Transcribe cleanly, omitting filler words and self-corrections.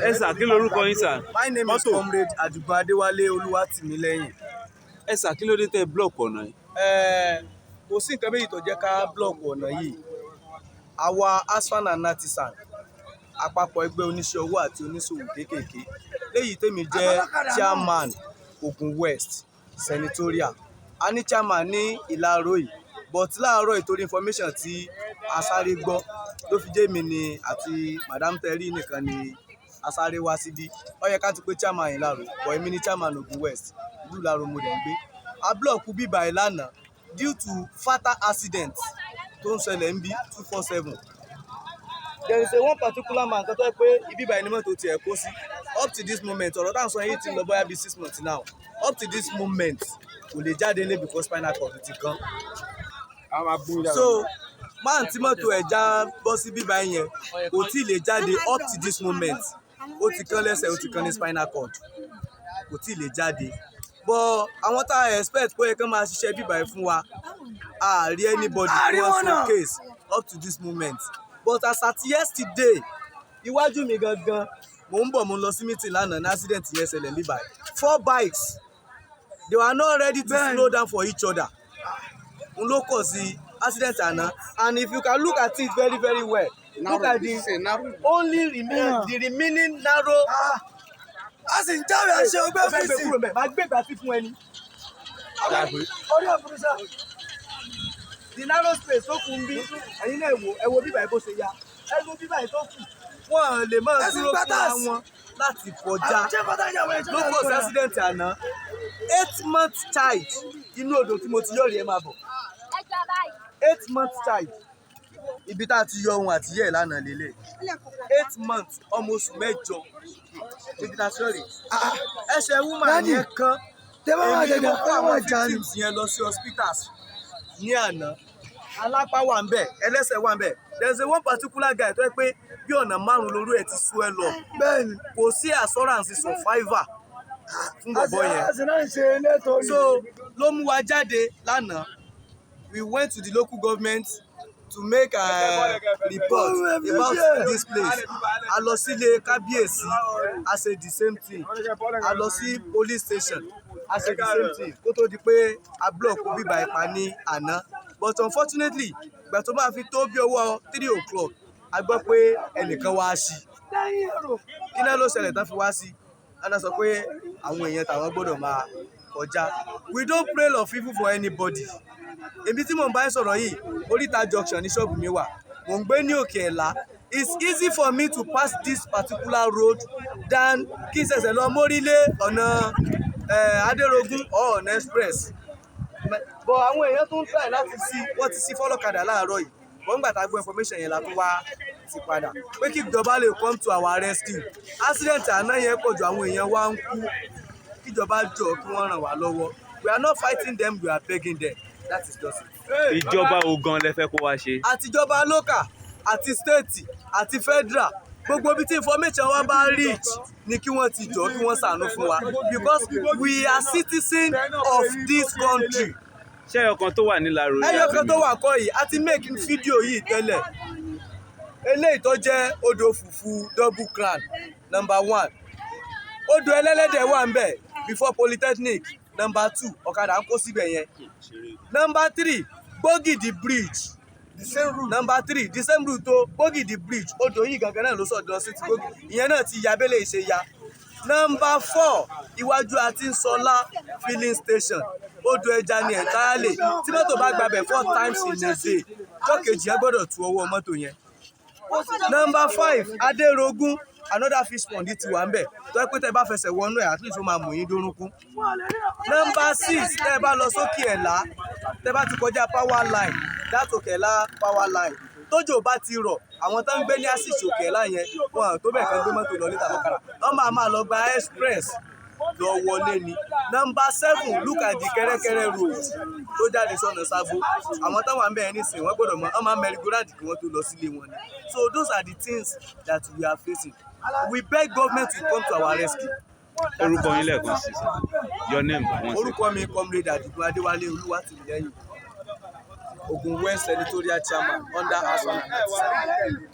Ẹ sà, kí lorúkọ yín, sà? My name is Comrade Adigun Adéwálé Olúwatìmílẹ́yìn. Ẹ sà, kí ló dé tẹ́ block ọ̀nà yìí? Kò sí nǹkan méjì tó jẹ́ ká block ọ̀nà yìí. Àwa ASFAN and NATISAN, àpapọ̀ ẹgbẹ́ oníṣẹ́ owó àti oníṣòwò kéékèèké, léyìí tèmi jẹ́ chairman Ogun West Senatorial. A ní chairman ní Ìlaró yìí, but láàárọ̀ ìtorí information tí a sáré gbọ́ ló fi jẹ́ mi ni àti Madam Terry nìkan ni a sáré wá síbí. Ó yẹ ká ti pé chairman Ìlaró, but èmi ni chairman Ogun West, ìlú Ìlaró mo dẹ̀ ń gbé. A block bíbá ẹ̀ lánàá due to fatal accident tó ń ṣẹlẹ̀ ń bí 247. There is a one particular man kan tó yẹ pé ibi báyìí ni mọ́tò tiẹ̀ kó sí. Up to this moment, ọ̀rọ̀ táwọn sọ yìí ti lọ bóyá bíi 6 months now, up to this moment kò lè jáde nílé because spinal cord ti kán. So man tí mọ́tò ẹ̀ já bọ́ sí bíbá yẹn kò tí ì lè jáde up to this moment. Ó ti kán lẹ́sẹ̀, ó ti kán ní spinal cord, kò tí ì lè jáde. But àwọn tá a expect pé ó yẹ kán máa ṣiṣẹ́ bíbá yìí fún wa, a rí anybody tí wọ́n showcase up to this moment. But as at yesterday, iwájú mi gangan, mò ń bọ̀, mo ń lọ sí meeting lánàá ní accident yẹn ṣẹlẹ̀ níbàyìí. Four bikes, they were not ready to slow down for each other, n ló kọ̀ sí accident àná. And if you can look at it very very well, look at the only remain, the remaining narrow. A sì ń jáwé àṣẹ ọgbẹ́ Ó fẹ́ gbé fèsì. Kúrò mẹ́, máa gbé ìgbà tí fún ẹni. Orí ọ̀furufú. The narrow space tó kù ń bí, ẹ̀yin náà wò, ẹ wo bíbá yìí bó ṣe ya, ẹ wo bíbá yìí tó kù, wọn lè máa Ẹ sì dúró gbá fúnra tax. Wọn láti kọjá Ṣé kọ́tà ìyàwó ẹ̀ ló kọ̀ sí accident àná. 8 month child, inú odò tí mo ti yọ̀rì, ẹ máa bọ̀. 8 month child, ibi tá a ti yọ ohun àtiyẹ́ ẹ̀ lánàá lélẹ̀. 8 months, ọmọ oṣù 8, ibi tá a ti yọ̀rì ẹsẹ̀ woman Daddy, yẹn kán. Tẹ́ bá wà Èmi ni jẹjẹ mo kó ẹ àwọn wà já ni. victims yẹn lọ sí hospitals ní àná. Alápá wà ń bẹ̀, ẹlẹ́sẹ̀ wà ń bẹ̀. There is a one particular guy tó yẹ pé bí ọ̀nà márùn-ún lórí ẹ̀ ti sú ẹ lọ. Kò sí assurance survivor fún bọ̀bọ̀ yẹn. A sì náà ń ṣe nítorí. So ló mú wa jáde lánàá. We went to the local government to make a report about this place. A lọ sílé kábíyèsí, a ṣe the same thing. A lọ sí police station, a ṣe the same thing, kó tó di pé a block bíbá ìpa ní àná. But unfortunately, ìgbà tó máa fi tó bí ọwọ́ 3 o'clock, a gbọ́ pé ẹnìkan wá sí. Kí náà ló ṣẹlẹ̀ tán fi wá sí? Ana sọ pé àwọn èèyàn tàwọn gbọ́dọ̀ máa kọjá. We don't pray of evil for anybody. Èmi tí mò ń bá yín sọ̀rọ̀ yìí, Oríta Junction ní ṣọ́ọ̀bù mi wà, mò ń gbé ní Òkè Ẹ̀lá. It's easy for me to pass this particular road than kí n ṣẹ̀ṣẹ̀ lọ mórílé ọ̀nà Adérogún or ọ̀nà express. But àwọn èèyàn tó ń try láti sí, wọ́n ti sí fọ́lọ́kadà láàárọ̀ yìí. Wọ́n gbà tá a gbọ́ information yẹn la tún wá ti padà pé kí ìjọba lè come to our rescue. Accident àná yẹn pọ̀ ju, àwọn èèyàn wa ń kú. Kíjọba jọ, kí wọ́n ràn wá lọ́wọ́. We are not fighting them, we are begging them. That is just it. Ìjọba wo gan lẹ fẹ́ kó wá ṣe? Àtijọba local àti state àti federal, gbogbo ibi tí information wa bá reach ni kí wọ́n ti jọ, kí wọ́n ṣàánú fún wa, because we are citizens of this country. Ṣé ẹyọ kan tó wà nílàró yìí? Ẹyọ kan tó wà kọ́ yìí, a ti make fídíò yìí tẹ́lẹ̀. Eléyìí tó jẹ́ odò fùfú Double Crown number one, odò ẹlẹ́lẹ́dẹ̀ wà ń bẹ̀ before polytechnic number two, ọ̀kadà ń kó síbẹ̀ yẹn. Number three, Gbógìdì Bridge. The same route. Number three, the same route tó Gbógìdì Bridge, odò yìí gangan náà ló sọ̀dọ̀ sí ti Gbógìdì, ìyẹn náà ti ya abẹ́lé ìṣe ya. Number four, iwájú àti Sọlá filling station, odò ẹja ni entirely. Tí mọ́tò bá gbabẹ̀ four times in a day, jọ́ kejì ẹ gbọ́dọ̀ tú ọwọ́ mọ́tò yẹn. Number five, Adérogún, another fish pond ti wà ń bẹ̀ tó yẹ pé tẹ́ bá fẹsẹ̀ wọnú ẹ̀, at least ó máa mú yín dórúnkún. Number six, tẹ́ ẹ bá lọ sókè Ẹ̀lá, tẹ́ bá ti kọjá power line, that Òkè Ẹ̀lá power line, tójò bá ti rọ̀, àwọn tó ń gbé ní àṣìṣe Òkè Ẹ̀lá yẹn, wọn tó bẹ̀ kan gbé mọ́tò lọ níta lọ́kàrà, wọ́n máa máa lọ gba express lọ wọlé ni. Number seven, look at the Kẹ́rẹ́kẹ́rẹ́ road tó jáde sọ́nà Sábó. Àwọn táwọn àmbẹ̀ yẹn nísìnyí, wọ́n gbọ́dọ̀ mọ, wọ́n máa merry-go-round kí wọ́n tó lọ sílé wọn ni. So those are the things that we are facing. We beg government to come to our rescue. Orúkọ yín lẹ́ẹ̀kan sí, sir. Your name once. Orúkọ mi, Comrade Adigun Adéwálé Olúwatìmílẹ́yìn, Ogun West Senatorial Chairman under ASFAN and NATISAN.